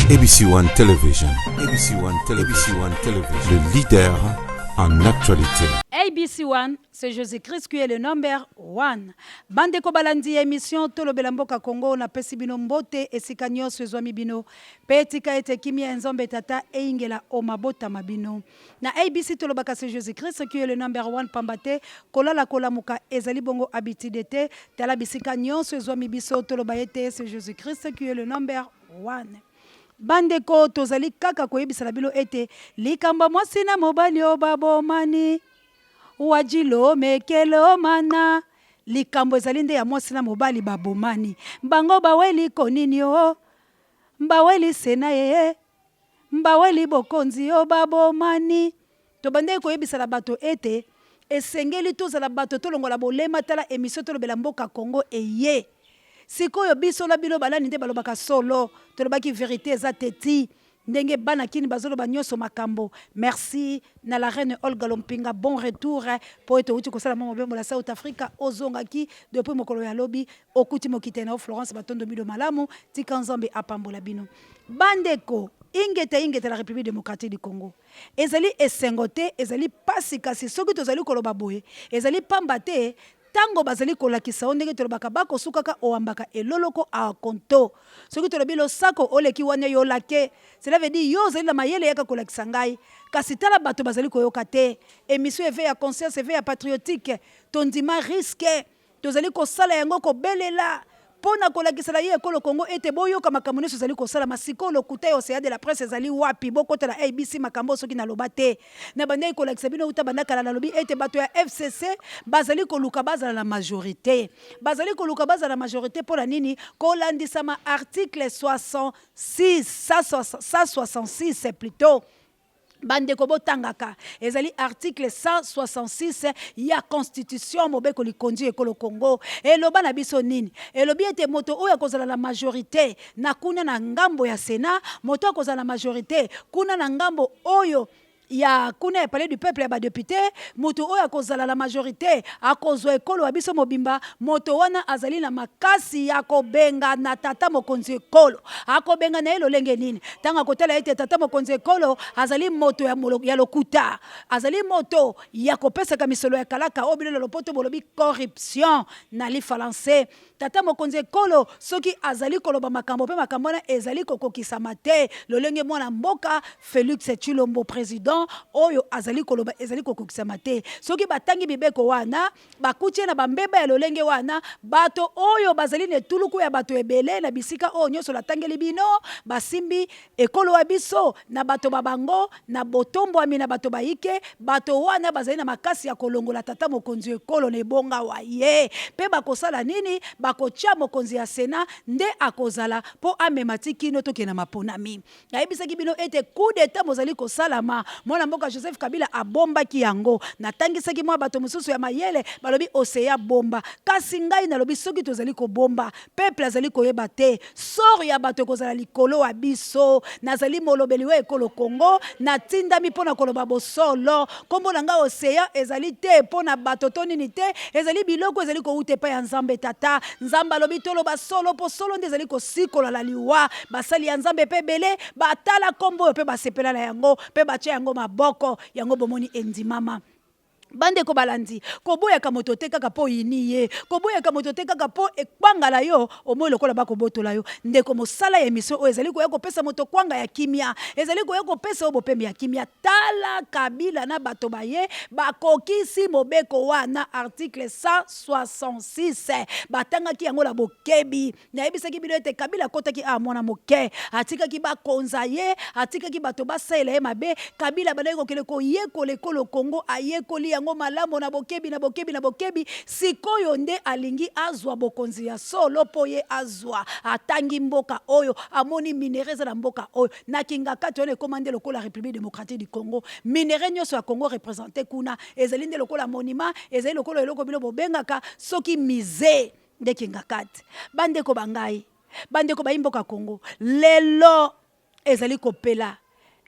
ABC One Television, ABC One Television, ABC One Television, le leader en actualité. ABC One, c'est Jésus-Christ qui est le number one. Bandeko balandi ya émission Tolobela mboka Congo napesi bino mbote esika nyonso ezwami bino pe tika ete kimia ya Nzambe Tata eyingela o mabota ma bino. Na ABC tolobaka c'est Jésus-Christ qui est le number one pamba te kolala kolamuka ezali bongo habitude te. Tala bisika nyonso ezwami biso toloba ete c'est Jésus-Christ qui est le number one. Bandeko tozali kaka koyebisa na bino ete likambo ya mwasi na mobali oyo babomani wajilo mekelo mana likambo ezali nde ya mwasi na mobali babomani bango baweli konini o baweli sena ye baweli bokonzi o babomani. Tobandaki koyebisa na bato ete esengeli tozala bato tolongola bolema tala emission tolobela mboka Congo eye sikoyo biso na bino banani nde balobaka solo tolobaki verite eza teti ndenge bana kin bazoloba nioso makambo merci na la reine Olga Lompinga bon retour po ete owuti kosala mwa mobembo na South Africa ozongaki depuis mokolo ya lobi okuti mokitani na yo Florence Matondo Mido malamu tika Nzambe apambola bino bandeko ingeta ingeta la Republique democratique du Congo. Ezali esengo te, ezali pasi, kasi soki tozali koloba boye, ezali pamba te tango bazali kolakisa yo ndenge tolobaka bako sukaka oambaka eloloko akonto. Soki tolobi losako oleki wania yo lake, cela veut dire yo ozali na mayele yaka kolakisa ngai. Kasi tala bato bazali koyoka te. Emission eveil ya conscience, eveil ya patriotique, tondima risque. Tozali kosala yango kobelela mpo na kolakisa na ye ekolo Congo ete boyoka makambo nionso ezali kosalama sikoyo lokuta ya Ocean de la presse ezali wapi? Bokota na ABC makambo oyo soki naloba te nabandaki kolakisa bino wuta banda kala nalobi ete bato ya FCC bazali koluka bazala na majorite bazali koluka bazala na majorite mpo na nini? Kolandisama article 66 166 plutot Bandeko botangaka, ezali article 166 ya constitution, mobeko likonzi ya ekolo Congo. Eloba na biso nini? Elobi ete moto oyo akozala na majorite na kuna na ngambo ya Senat, moto akozala na majorite kuna na ngambo oyo ya kuna ya palais du peuple ya ba deputes, moto oyo akozala na majorite akozwa ekolo ya biso mobimba, moto wana azali na makasi ya kobengana tata mokonzi ekolo. Akobengana ye lolenge nini? Ntango akotala ete tata mokonzi ekolo azali moto ya, ya lokuta, azali moto ya kopesaka misolo ya kalaka oyo bino na lopoto bolobi corruption na lifalanse. Tata mokonzi ekolo soki azali koloba makambo mpe makambo wana ezali kokokisama te lolenge mwana mboka Felix Tshilombo president oyo azali koloba ezali kokokisama te, soki batangi mibeko wana Bakuti ye na bambeba ya lolenge wana, bato oyo bazali na etuluku ya bato ebele na bisika oyo nyonso natangeli bino, basimbi ekolo wa biso na bato ba bango, na botombwami na bato bayike, bato wana bazali na makasi ya kolongola tata mokonzi wa ekolo na ebonga wa ye. Mpe bakosala nini? Bakotia mokonzi ya Senat nde akozala mpo amema ti kino tokende na maponami. Nayebisaki bino ete coup d'etat mozali kosalama. Mwana mboka Joseph Kabila abombaki yango. Natangisaki mwa bato mosusu ya mayele, balobi Oseya bomba. Kasi ngai nalobi soki tozali kobomba, peuple azali koyeba te. Sort ya bato ekozala likolo wa biso. Nazali molobeli wa ekolo Congo, natindami mpo na koloba bosolo. Kombo na ngai Oseya ezali te mpo na bato to nini te, ezali biloko ezali kowuta epai ya Nzambe Tata. Nzambe alobi toloba solo mpo solo nde ezali kosikola na liwa. Basali ya Nzambe mpe ebele batala kombo oyo mpe basepela na yango mpe batia yango maboko. Yango bomoni endimama. Bandeko balandi, koboyaka moto te kaka mpo oyini ye, koboyaka moto te kaka mpo ekwanga na yo omoni lokola bakobotola yo. Ndeko, mosala ya emission oyo ezali koya kopesa moto kwanga ya kimia, ezali koya kopesa yo bopemi ya kimia. Tala Kabila na bato ba ye bakokisi mobeko wana, article 166, batangaki yango na bokebi. Nayebisaki bino ete Kabila akotaki awa mwana moke, atikaki bakonza ye, atikaki bato basalela ye mabe. Kabila abandaki kokende koyekola ekolo Congo, ayekoli yango malamu na bokebi, na bokebi, na bokebi. Sikoyo nde alingi azwa bokonzi ya solo mpo ye azwa. Atangi mboka oyo, amoni minerais eza na mboka oyo. Na Kingakati wana ekoma nde lokola Republique democratique du Congo. Minerais nionso ya Congo represente kuna, ezali nde lokola monument, ezali lokola eloko bino bobengaka soki musee. Nde kingakati. Ba ndeko ba ngai, ba ndeko bayi mboka Congo, lelo ezali kopela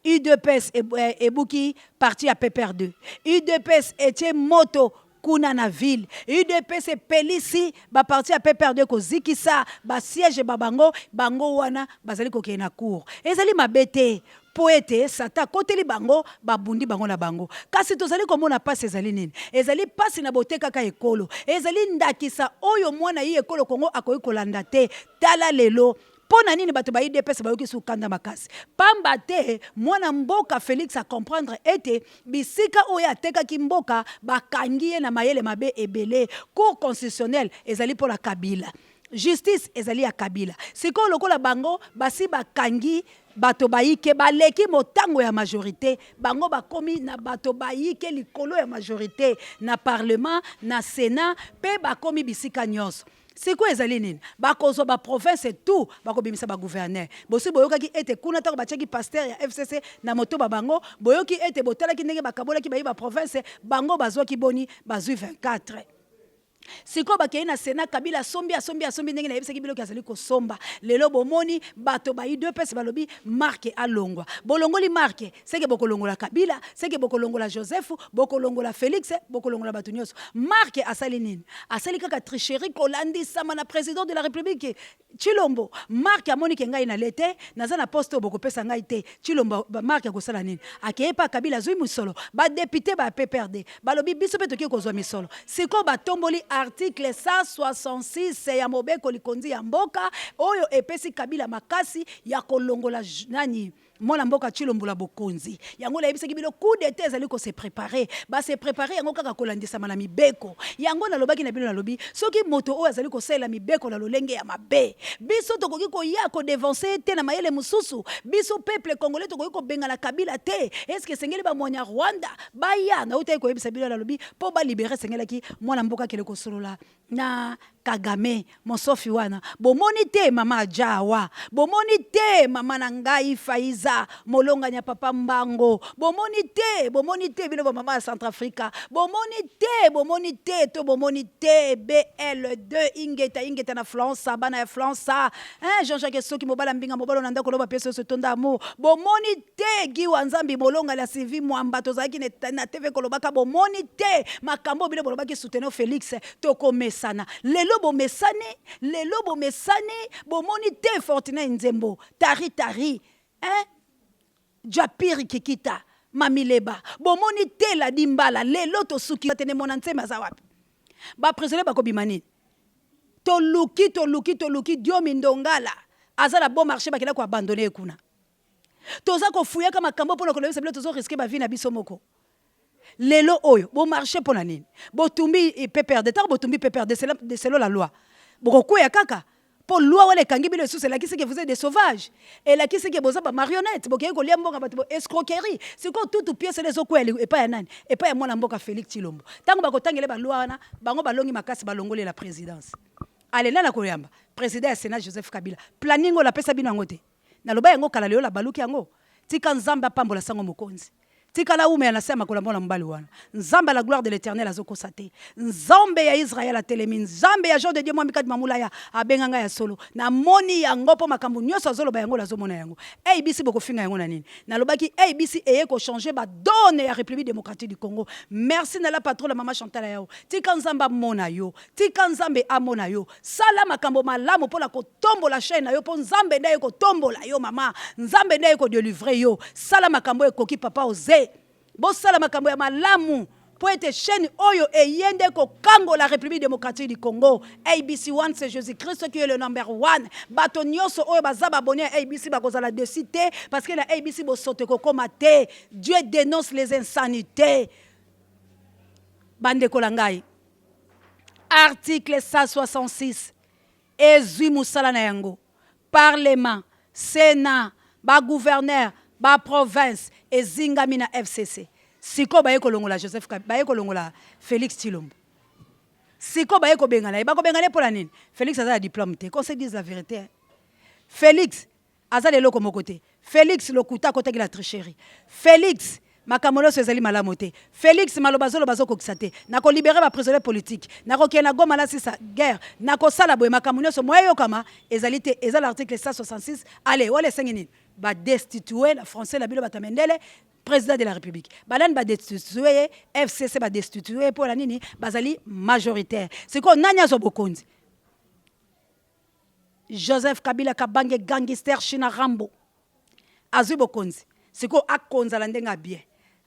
udps ebuki parti ya PPRD. Udps etie moto. Kuna na ville, udps epelisi ba parti ya PPRD kozikisa ba siège ba bango, bango wana bazali kokende na cour. Ezali mabe te mpo ete Satan akoteli bango, babundi bango na bango. Kasi tozali komona pasi ezali nini? Ezali pasi na botekaka ekolo. Ezali ndakisa oyo mwana yi ekolo Congo akoki kolanda te. Tala lelo Mpo na nini bato ba udps bayoki lisusu kanda makasi? Pamba te mwana mboka Felix a comprendre ete bisika oyo atekaki mboka bakangi ye na mayele mabe ebele. Cour constitutionnelle ezali mpo na Kabila. Justice ezali ya Kabila. Sikoyo lokola bango basi bakangi bato bayike baleki motango ya majorite, bango bakomi na bato bayike likolo ya majorite na parlement, na senat mpe bakomi bisika nyonso. Sikoyo ezali nini? Bakozwa ba provinces tout, bakobimisa ba gouverneurs. Bosi boyokaki ete kuna tango batiaki pasteur ya FCC na moto ba bango, boyoki ete botalaki ndenge bakabolaki bayi ba provinces, bango bazwaki boni? Bazwi 24. Sikoyo bakeyi na Senat, Kabila asombi, asombi, asombi ndenge nayebisaki bino ke azali kosomba. Lelo bomoni bato ba udps balobi Marc alongwa. Bolongoli Marc, seke bokolongola Kabila, seke bokolongola Joseph, bokolongola Felix, bokolongola bato nionso. Marc asali nini? Asali kaka tricherie kolandisama na president de la republique Tshilombo. Marc amoni ke ngai nalie te, naza na poste oyo bokopesa ngai te. Tshilombo, Marc akosala nini? Akei epa Kabila azui misolo. Ba deputes ba PPRD balobi biso pe tokoki kozua misolo. Sikoyo batomboli article 166 ya mobeko likonzi ya mboka oyo epesi Kabila makasi ya kolongola nani? Mwana mboka Tshilombo la bokonzi. Yango nayebisaki bino coup d'etat ezali ko se preparer. Ba se preparer yango kaka kolandisama na mibeko. Yango nalobaki na bino nalobi soki moto oyo azali kosalela mibeko na lolenge ya mabe, biso tokoki koya ko devancer ye te na mayele mosusu. Biso peuple congolais tokoki kobengana Kabila te. Est ce que esengeli ba Mwanyarwanda baya? Nawutaki koyebisa bino nalobi po ba liberer esengelaki mwana mboka akende kosolola na Kagame mosofi wana bomoni te mama ajawa bomoni te mama na ngai Faiza molongani ya papa Mbango bomoni te bomoni te bino ba mama ya Centrafrica bomoni te bomoni te to bomoni te BL2 ingeta ingeta na Flansa bana ya Flansa hein Jean-Jacques Soki mobala mbinga mobalo na ndako loba pesa yoso tonda amour bomoni te Guy wa Nzambi molonga la Sylvie Mwamba tozalaki na TV kolobaka bomoni te makambo bino bolobaki soutenons Felix tokomesana lelo bomesani lelo bomesani bomoni te Fortunat Nzembo tari tari hein Japiri Kikita Mamileba bomoni te Ladi Mbala lelo tosuki te ne Mwana Nsemi aza wapi ba prisonniers bakobima nini toluki toluki toluki Diomi Ndongala aza na bon marché bakenda ko abandonner ye kuna Toza ko fuyaka makambo pona kolobisa bino tozo risque ba vie na biso moko. Lelo oyo bo marche pona nini? Botumbi PPRD tango botumbi PPRD selon la loi bokokweya kaka po loi wana ekangi bino lisusu elakisi que vous etes des sauvages elakisi que boza ba marionnettes bokeyi kolia mbongo ya bato bo escroquerie sikoyo tutu pièce wana ezokweya epai ya nani? Epai ya mwana mboka Felix Tshilombo tango bakotangela ba loi wana bango balongi makasi balongoli la presidence ale nani akoyamba president ya senat Joseph Kabila planning oyo napesa bino yango te Naloba yango kala lelo nabaluki yango tika nzambe apambola sango mokonzi tika nawumela na se ya makolo ya mwana mobali wana nzambe ya la gloire de l'eternel azokosa te nzambe ya Israël atelemi nzambe ya Jean de Dieu mwami kadima mulaya abenga ngai ya solo namoni yango mpo makambo nyonso azoloba yango nazomona yango ABC bokofinga yango na nini nalobaki ABC eye ko changer ba donne ya République démocratique du Congo merci na la patronne mama Chantal Yao tika nzambe amona yo Tika Nzambe amona yo. Sala makambo malamu pona kotombola chaine na yo po Nzambe nde aye kotombola yo mama. Nzambe nde aye ko delivrer yo. Sala makambo oyo ekoki papa Oze. Bosala makambo ya malamu po ete chaine oyo eye nde kokangola Republique democratique du Congo. ABC One c'est Jesus Christ qui est le number one. Bato nyoso oyo baza ba abonnes ya ABC bakozala dessus te parce que na ABC bosoto ekokoma te. Dieu denonce les insanites. Bandeko na ngai. Article 166 ezwi mosala na yango. Parlement, Senat, ba gouverneurs, ba provinces ezingami na FCC. Sikoyo baye kolongola Joseph Kabila, baye kolongola Felix Tshilombo. Sikoyo baye kobengana ye. Bakobengana ye mpo na nini? Felix aza na diplome te. Qu'on se dise la verite. Hein? Felix Aza na eloko moko te. Felix lokuta akotaki na tricherie. Felix makambo nionso ezali malamu te. Felix maloba azoloba azokokisa te. Nako liberer ba prisonniers politiques. Nakokende na Goma nasisa guerre. Nakosala boye makambo nionso moyen eyokama ezali te. Eza l'article 166. Allez wana esengi nini? Ba destituer na français na bino bato ya mendele. Président de la République. Banani ba destituer ye? FCC ba destituer ye mpo na nini? Bazali majoritaire. Sikoyo nani azwa bokonzi? Joseph Kabila Kabange gangster China Rambo azwi bokonzi. Sikoyo akonzala ndenge ya bien.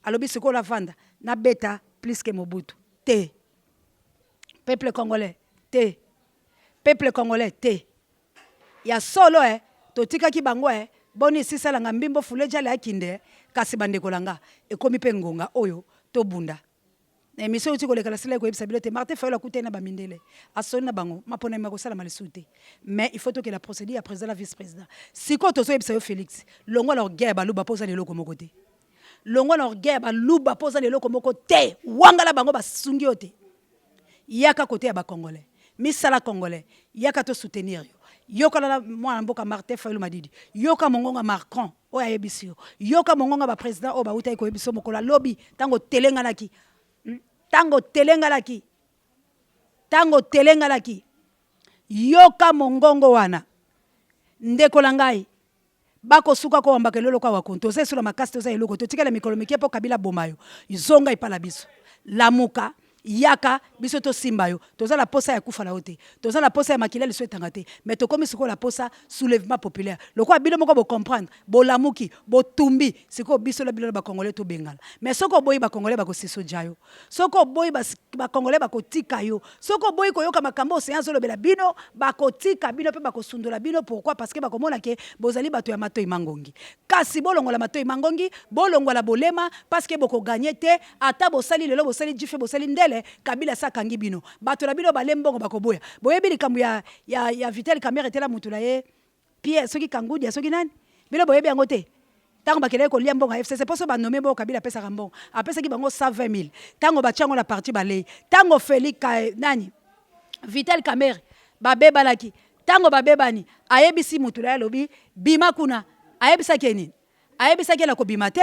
Alobi sikoyo navanda nabeta plus que Mobutu te. Peuple congolais te. Peuple congolais te. Ya solo eh totikaki bango eh boni sisalanga mbimbo fulejale akinde eh kasi bandeko na nga ekomi pe ngonga oyo tobunda. Na emission euti koleka nasilaki koyebisa bino te Martin Fayulu akutani na ba mindele asoli na bango maponami makosalama lisusu te mais il faut tokela procedure ya president na vice president. Sikoyo tozoyebisa yo Felix longwa na orgueil ya baluba po oza na eloko moko te. Longwa na orgueil ya baluba po oza na eloko moko te. Wangala bango basungi yo te. Yaka kote ya ba congolais. Misala congolais. Yaka to soutenir yo. Yokana na mwana mboka Martin Fayulu Madidi. Yoka mongongo ya Macron oyo ayebisi yo. Yoka mongongo ya ba president oyo bawutaki koyebisa yo mokolo ya lobi tango otelenganaki. Tango otelenganaki. Tango otelenganaki. Yoka mongongo wana. Ndeko na ngai, Bako suka ko wambaka elolo kwa wako toza esu na makasi toza eloko totikali na mikolo mike po kabila aboma yo zonga epa na biso lamuka yaka biso tosimba yo toza na posa ya kufa na yo te toza na posa ya makila lisu etanga te mais tokomi sikoyo na posa soulevement populaire lokola bino moko bo comprendre bolamuki botumbi sikoyo biso na bino na ba congolais tobengana mais soki oboyi ba congolais bako sisoja yo Soki oboyi ba congolais bakotika yo. Soki oboyi koyoka makambo oyo Seigneur azolobela bino, bakotika bino pe bakosundola bino. Pourquoi? Parce que bakomona ke bozali bato ya matoyi mangongi. Kasi bolongola matoyi mangongi, bolongola bolema, parce que boko gagner te. Ata bosali lelo, bosali jife, bosali ndele, Kabila asi akangi bino. Bato na bino bale mbongo bakoboya. Boyebi likambo ya ya Vital Kamerhe te na mutu na ye Pierre soki Kangudia soki nani bino boyebi yango te tango bakendaki kolia mbongo ya FCC poso ba nomme bongo Kabila apesaka mbongo apesaki bango 120 000 tango batia yango na parti balei tango Felix nani Vital Kamerhe babebanaki tango babebani ayebisi mutu na ye alobi bima kuna ayebisaki ye nini ayebisaki ye na kobima te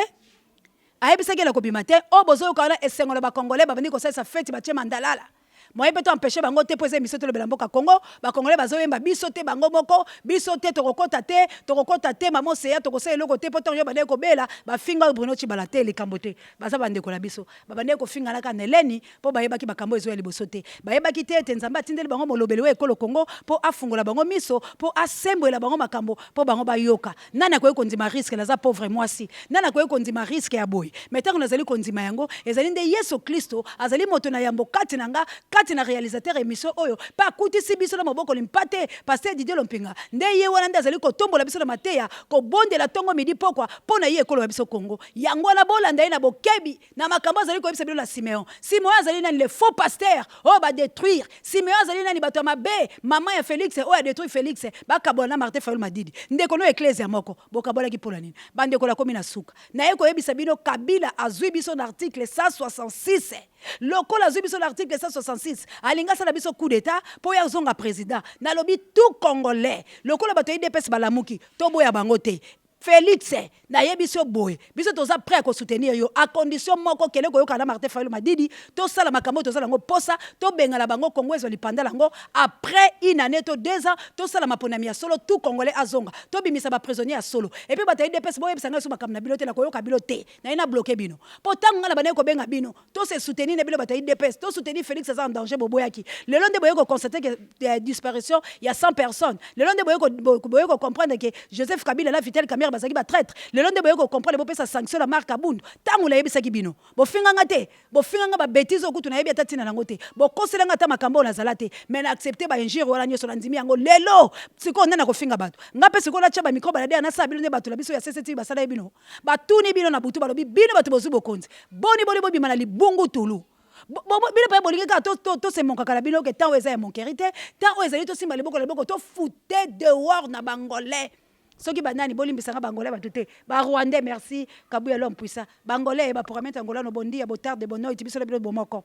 ayebisaki ye na kobima te oyo bozoyoka wana esengo na ba congolais babandi kosalisa feti batie mandalala Moyen pe to empecher bango te po eza emission tolobela mboka Congo, ba congolais bazo yemba biso te bango moko, biso te tokokota te, tokokota te mama ocean tokosala eloko te po tango yo obandaki kobela ba finga yo Bruno Tshibala te likambo te baza ba ndeko na biso babandaki kofingana kaka na Eleni po bayebaki makambo oyo ezoya liboso te bayebaki te ete Nzambe atindeli bango molobeli wa ekolo Congo po afungola bango miso po asembwela bango makambo po bango bayoka Nani akoki kondima risque? Naza pauvre mwasi. Nani akoki kondima risque ya boye? Mais tango nazali kondima yango, ezali nde Yesu Klisto azali moto na yambo kati na nga, kati na realisateur ya emission oyo, pe akutisi biso na mobokoli mpate, Pasteur Didier Lompinga. Nde ye wana nde azali kotombola biso na mateya, kobondela tongo, midi, pokwa, po na ye ekolo ya biso Congo. Yango wana bolanda ye na bokebi na makambo azali koyebisa bino na Simeon. Simeon azali nani? Le faux pasteur oyo ba detruire. Simeon azali nani? Bato ya mabe, maman ya Felix oyo a detruire Felix, bakabola na Martin Fayulu Madidi. Ndeko no eklezia moko, bokabolaki mpo na nini? Bandeko nakomi na suka. Naye koyebisa bino Kabila azui biso na article 166. Lokola azui biso na article 166, alingi asala biso coup d'etat mpo ye azonga president. Nalobi tout congolais, lokola bato ya udps balamuki, toboya bango te. Felix nayebisi yo boye biso toza près ya ko soutenir yo à condition moko kende koyokana na Martin Fayulu Madidi tosala makambo oyo toza nango posa tobengana bango Congo ezwa lipanda nango après une annee to 2 ans tosala maponami ya solo tout congolais azonga tobimisa ba prisonniers ya solo et puis bato ya udps boyebisa ngai lisusu makambo na bino te nakoyoka bino te naye na bloquer bino po tango ngai nabandaki kobenga bino To se soutenir na bino bato ya udps, to soutenir Felix aza en danger boboyaki. Lelo nde boye ko constater que eh, disparition ya 100 personnes. Lelo nde boye ko boye ko comprendre que Joseph Kabila na Vital Kamerhe bazalaki ba traitre. Lelo nde boye ko comprendre bopesa sanction na Marc Kabund. Tango nayebisaki bino, bofinga nga te, bofinga nga ba betises oyo kutu nayebi ata tina nango te. Bokosela nga ata makambo oyo nazala te, mais na accepter ba injures wana nyoso nandimi yango lelo. Sikoyo nani akofinga bato? Nga pe sikoyo natia ba micro baladeur nasala bino nde bato na biso ya CCTV basalaki bino? Batuni bino na butu balobi bino bato bozwi bokonzi boni boni bobima na libungutulu bino mpe bolingi kaka tosemonkaka na bino ke temps oyo eza ya monkeri te temps oyo ezali tosimba liboko na liboko tofute dehors na bangolais soki banani bolimbisa nga bangolais bato te barwandais merci kabuya l'homme puissant bangolais baprogramete angolano bondia botarde bonoiti biso na bino bomoko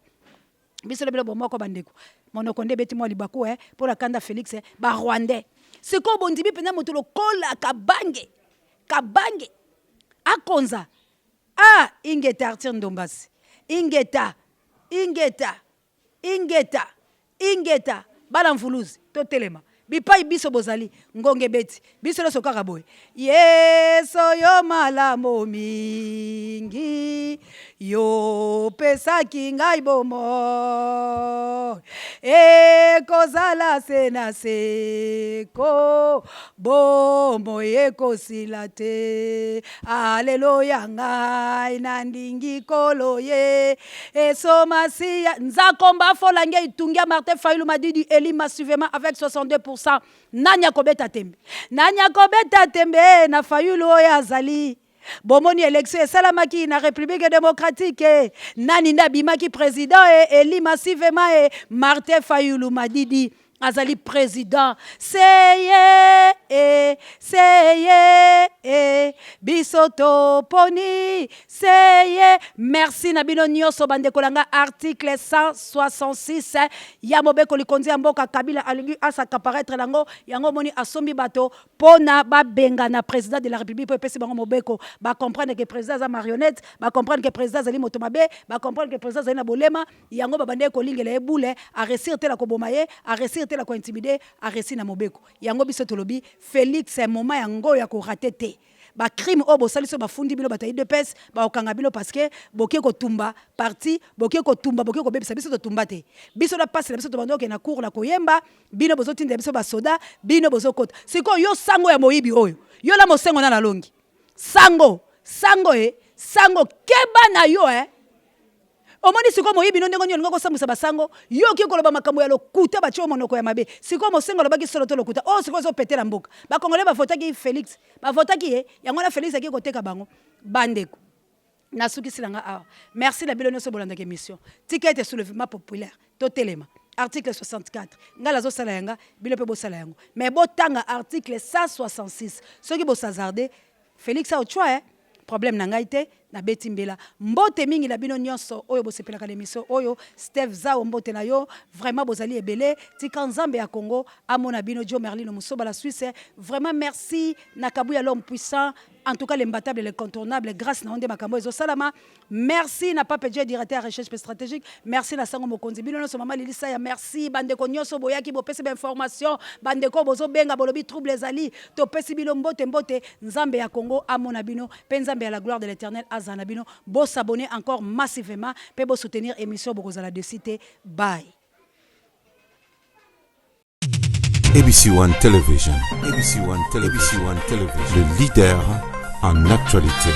biso na bino bomoko bandeko monoko nde ebeti mwa libaku eh, mpo na kanda Felix eh, ba rwandais sikoyo bondimi mpenza moto lokola kabange kabange akonza ah ingeta Arthur Ndombasi ingeta ingeta ingeta ingeta bana mvuluzi totelema. Bipai biso bozali, ngonga ebeti. Biso nyonso kaka boye. Yesu yo malamu mingi, yo pesaki ngai bomoi, ekozala se na seko, bomoi ekosila te. Aleluya, ngai nandingi Nkolo ye eso Masiya. Nzakomba afolange itungia Martin Fayulu Madidi élu massivement avec 62%. Nani akobeta tembe? Nani akobeta tembe na Fayulu oyo azali? Bomoni election esalamaki na République démocratique. Nani nde abimaki président e élu massivement e Martin Fayulu Madidi azali président. Seye e seye e biso toponi seye. Merci na bino nyonso bandeko na nga. Article 166 ya mobeko likonzi ya mboka, Kabila alingi as'accaparer yango. Yango omoni asombi bato mpona babengana président de la République, mpo epesi bango mobeko. Bacomprendre ke président aza marionnette, bacomprendre ke président azali moto mabe, bacomprendre ke président azali na bolema. Yango babandeki kolingela ye bule, aréussir te na koboma ye, aréussir te na kointimider, aréussir na mobeko. Yango biso tolobi Félix, moment yango ya korater te. Bacrime oyo bosali so, bafundi bino bato ya UDPS, bakokanga bino parce que boke kotumba parti, boke kotumba, boke kobebisa. Biso totumba te. Biso na pasi na biso, tobanda okende na cour na koyemba. Bino bozotindela biso basoda, bino bozokota. Sikoyo yo sango ya moyibi oyo, yo na mosengo na nalongi sango, sango e sango, keba na yo e. Omoni sikoyo moyibi no ndenge nini olinga kosambwisa basango? Yo oki koloba makambo ya lokuta, batie yo monoko ya mabe. Sikoyo mosengo alobaki solo to lokuta? Oyo sikoyo ezopetela mboka. Bakongolais bavotaki Félix, bavotaki ye. Yango wana Félix aki koteka bango. Bandeko, nasukisi na nga awa. Merci na bino nyonso bolandaka émission. Tika ete soulèvement populaire totelema. Article 64, ngai nazosala yanga, bino mpe bosala yango, mais botanga article 166. Soki bos'hasarder, Félix aotshwa eh? Problème na ngai te. Nabeti mbela. Mbote mingi na bino nyonso oyo bosepelaka na émission oyo. Steve Zao, mbote na yo. Vraiment bozali ebele. Tika Nzambe ya Congo amona bino. Jo Merlino Mosoba la Suisse, vraiment merci na Kabuya, l'homme puissant, en tout cas l'imbattable, l'incontournable. Grâce na nde makambo ezosalama. Merci na Pape Dieu, directeur recherche stratégique. Merci na sango mokonzi, bino nyonso, mama Lilisa ya. Merci bandeko nyonso boyaki, bopesi bainformation. Bandeko bozobenga, bolobi trouble ezali, topesi bino mbote, mbote. Nzambe ya Congo amona bino, mpe Nzambe ya la gloire de l'Éternel aza na bino. Bos'abonner encore massivement mpe bosoutenir émission, bokozala déçus te. Bye. ABC One Television, ABC One Television, ABC One Television, le leader en actualité.